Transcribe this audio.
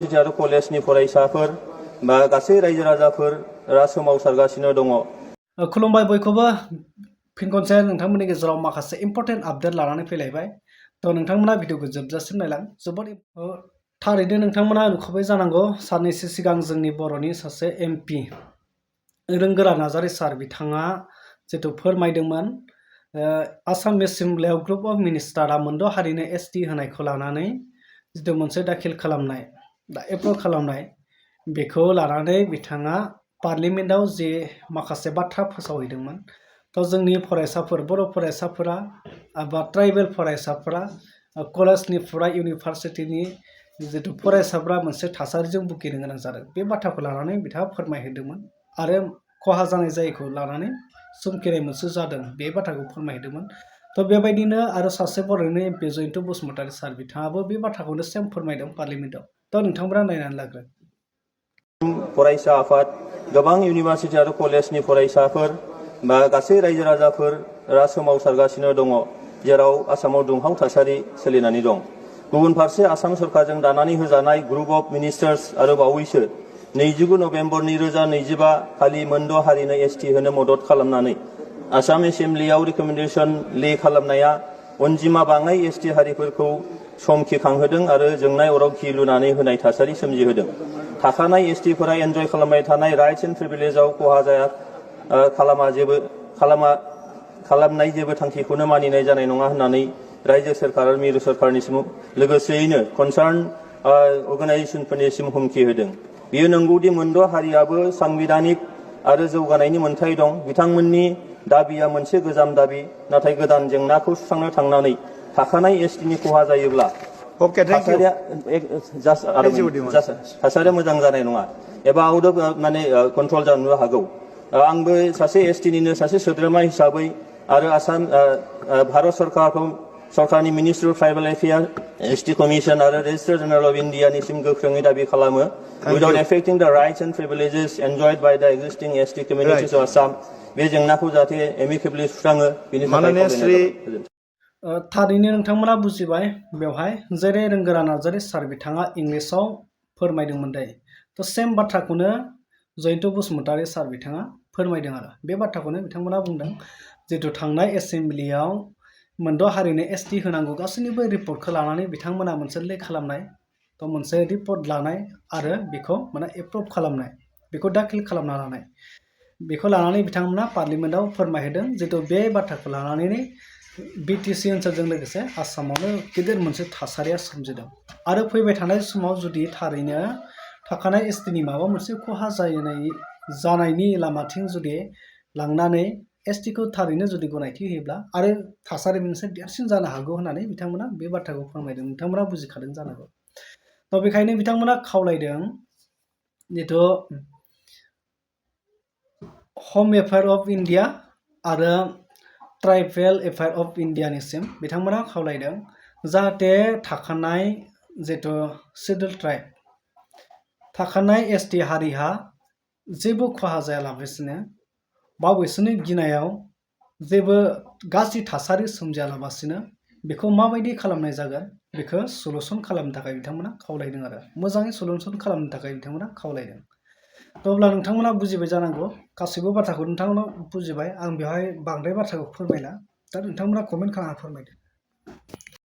आरो कलेजनि फरायसाफोर बा गासै रायजो राजाफोरा सोमावसारगासिनो दङ। खुलुमबाय बयखौबो फिन खनसे नोंथांमोननि गेजेराव माखासे इम्पर्टेन्ट आपडेट लानानै फैलायबाय। थ' नोंथांमोना भिडिअखौ जोबजासिम नायलां जोबोद थारैनो नोंथांमोना नुखाबाय जानांगौ साननैसो सिगां जोंनि बर'नि सासे MP रोंगोरा नार्जारी सार बिथाङा जितु फोरमायदोंमोन आसाम एसेम्ब्लियाव ग्रुप अफ मिनिस्टारा मोनद' हारिनो ST होनायखौ लानानै जितु मोनसे दाखिल खालामनाय एप्रुभ खालामनाय बेखौ लानानै बिथाङा पार्लियामेन्टआव जे माखासे बाथ्रा फोसावहैदोंमोन। थ' जोंनि फरायसाफोर बर' फरायसाफोरा बा ट्राइबेल फरायसाफोरा कलेजनिफ्राय इउनिभार्सिटिनि जितु फरायसाफोरा मोनसे थासारिजों भुगिनो गोनां जादों बे बाथ्राखौ लानानै बिथाङा फोरमायहैदोंमोन आरो खहा जानाय जायैखौ लानानै सोमखिनाय मोनसे जादों बे बाथ्राखौ फोरमायहैदोंमोन। थ' बेबायदिनो आरो सासे बर'नि MP जयन्त बसुमतारी सार बिथाङाबो बे बाथ्राखौनो सेम फोरमायदों पार्लियामेन्टआव। थ' नोंथांमोना नायनानै लाग्रो। फरायसा आफाद गोबां इउनिभार्सिटि आरो कलेजनि फरायसाफोर बा गासै रायजो राजाफोरा सोमावसारगासिनो दङ, जेराव आसामाव दुंहाव थासारि सोलिनानै दं। गुबुन फारसे आसाम सरकारजों दानानै होजानाय ग्रुप अफ मिनिस्टार्स आरो बावैसो 29 नभेम्बर 2025 खालि मोनद' हारिनो ST होनो मदद खालामनानै आसाम एसेम्ब्लियाव रिकमेन्डेसन ले खालामनाया अनजिमा बाङाइ ST हारिफोरखौ समखिखांहोदों आरो जोंनाय अराव घि लुनानै होनाय थासारि सोमजिहोदों। थाखानाय STफोरा एन्जय खालामबाय थानाय राइट्स एन्ड प्रिभिलेजाव खहा जाया खालामनाय जेबो थांखिखौनो मानिनाय जानाय नङा होननानै रायजो सोरखार आरो मिरु सोरखारनिसिम लोगोसेयैनो कनसार्न अर्गानाइजेसनफोरनिसिम हुमखि होदों। बेयो नंगौदि मोनद' हारियाबो सांबिधानिक आरो जौगानायनि मोन्थाय दं। बिथांमोननि दाबिया मोनसे गोजाम दाबि, नाथाय गोदान जेंनाखौ सुस्रांनो थांनानै थाखानाय STनि खहा जायोब्ला थासारिया मोजां जानाय नङा एबा आउट अफ कन्ट्रल जानो हागौ। आंबो सासे STनिनो सासे सोद्रोमा हिसाबै आरो आसाम भारत सरकारनि ministry of tribal affairs, ST commission आरो रेजिस्ट्रार जेनेरेल अफ इन्डियानिसिम गोख्रोङै दाबि खालामो without affecting the rights and privileges enjoyed by the existing ST communities of Assam बे जेंनाखौ जाहाथे एमिकेबलि सुस्राङो बेनि थाखाय थारैनो नोंथांमोना बुजिबाय बेवहाय जेरै रोंगोरा नार्जारी सार बिथाङा इंलिसाव फोरमायदोंमोन दायो। थ' सेम बाथ्राखौनो जयन्त बसुमतारी सार बिथाङा फोरमायदों आरो बे बाथ्राखौनो बिथांमोना बुंदों जितु थांनाय एसेम्ब्लियाव मोनद' हारिनो ST होनांगौ गासैनिबो रिपर्टखौ लानानै बिथांमोना मोनसे ले खालामनाय थ' मोनसे रिपर्ट लानाय आरो बेखौ एप्रुभ खालामनाय बेखौ दाखिल खालामना लानाय बेखौ लानानै बिथांमोना पार्लियामेन्टआव फोरमायहैदों जितु बे बाथ्राखौ लानानै BTC ओनसोलजों लोगोसे आसामावनो गिदिर मोनसे थासारिया सोमजिदों आरो फैबाय थानाय समाव जुदि थारैनो थाखानाय STनि माबा मोनसे खहा जानायनि लामाथिं जुदि लांनानै STखौ थारैनो जुदि गनायथि होयोब्ला आरो थासारि मोनसे देरसिन जानो हागौ होननानै बिथांमोना बे बाथ्राखौ फोरमायदों। नोंथांमोना बुजिखादों जानांगौ। थ' बेखायनो बिथांमोना खावलायदों जितु हम एफेयार अफ इन्डिया आरो ट्राइबेल एफेयार अफ इन्डियानिसिम बिथांमोना खावलायदों जाहाथे थाखानाय जितु सिडुल ट्राइब थाखानाय ST हारिहा जेबो खहा जायालाबासिनो बा बिसोरनि गिनायाव जेबो गाज्रि थासारि सोमजियालाबासिनो बेखौ माबायदि खालामनाय जागोन बेखौ सलुसन खालामनो थाखाय बिथांमोना खावलायदों आरो मोजाङै सलुसन खालामनो थाखाय बिथांमोना खावलायदों। अब्ला नोंथांमोना बुजिबाय जानांगौ गासैबो बाथ्राखौ नोंथांमोना बुजिबाय। आं बेवहाय बांद्राय बाथ्राखौ फोरमायला, दा नोंथांमोना कमेन्ट खालामना फोरमायदो।